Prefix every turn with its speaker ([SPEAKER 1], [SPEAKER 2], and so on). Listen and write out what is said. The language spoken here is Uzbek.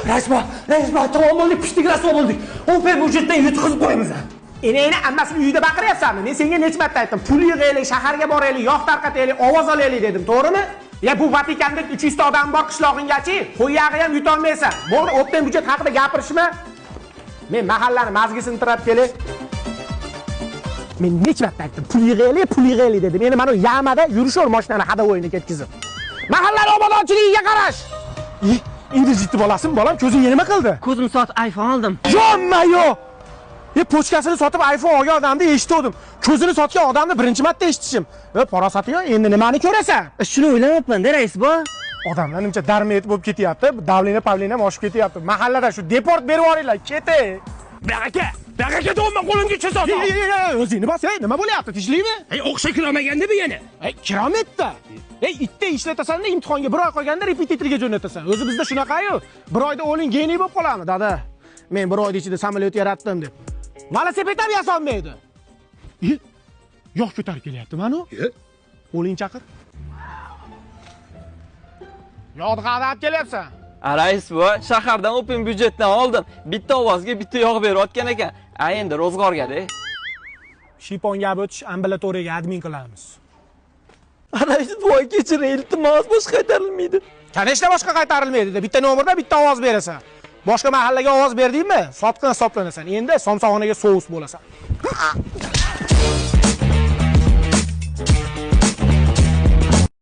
[SPEAKER 1] Rais buva, rais buva, tamom bo'ldik, pishdik, rasvo bo'ldik. Open byudjetdan yutqizib qo'yamiz.
[SPEAKER 2] Enangni ammasini uyida baqiryapsanmi? Men senga necha marta aytdim, pul yig'aylik, shaharga boraylik, yog' tarqataylik, ovoz olaylik dedim, to'g'rimi? Ya bu Vatikanda 300 ta odam bor qishlog'ingachi, qo'y yog'i ham yutolmaysan. Bo'ldi, open byudjet haqida gapirishma. Men mahallani mazgisini tirab kelay. Men necha marta aytdim, pul yig'aylik, pul yig'aylik dedim. Endi mana yamada yurishaver mashinani hadovoyini ketkizib. Mahallani obodonchiligiga qarash. Endi jiddiy bolasimi, bolam, ko'zing nima qildi?
[SPEAKER 3] Ko'zim sotib iPhone oldim.
[SPEAKER 2] Yonma-yo! Pochkasini sotib iPhone olgan odamni eshitdim. Ko'zini sotgan odamni birinchi marta eshitishim. Farosati yo'q, endi nimani ko'rasan?
[SPEAKER 3] Shuni o'ylamabman-da, rais buva.
[SPEAKER 2] Odamlar nimcha darmet bo'lib ketyapti, davlina pavlina ham oshib ketyapti. Mahallada shu deport berib yuboringlar, ketay.
[SPEAKER 1] Aka, aka, do'mma qo'limga tushsa.
[SPEAKER 2] O'zingni bos, nima bo'lyapti? Tinchlikmi?
[SPEAKER 1] O'qishga kirolmaganda bu yana.
[SPEAKER 2] Kirolmaydi. Itda ishlatasan-da, imtihonga bir oy qolganda repetitorga jo'natasan. O'zi bizda shunaqa-yu. Bir oyda o'g'ling geniy bo'lib qoladimi, dada? Men bir oyda ichida samolyot yaratdim deb. Velosiped ham yasolmaydi. Yo'q, ko'tarib kelyapti mana u. Qo'ling chaqir. Yog'ni qayerdan olib kelyapsan?
[SPEAKER 4] Rais buva, shahardan open byudjetdan oldim. Bitta ovozga bitta yog' berayotgan ekan. Endi ro'zg'orga-da.
[SPEAKER 2] Shiponga o'tish ambulatoriyaga admin qilamiz.
[SPEAKER 4] Rais buva, kechiring, iltimos, boshqa qaytarilmaydi.
[SPEAKER 2] Конечно, boshqa qaytarilmaydi. Bitta nomerda bitta ovoz berasan. Boshqa mahallaga ovoz berdingmi, sotqin hisoblanasan. Endi somsaxonaga sous bo'lasan.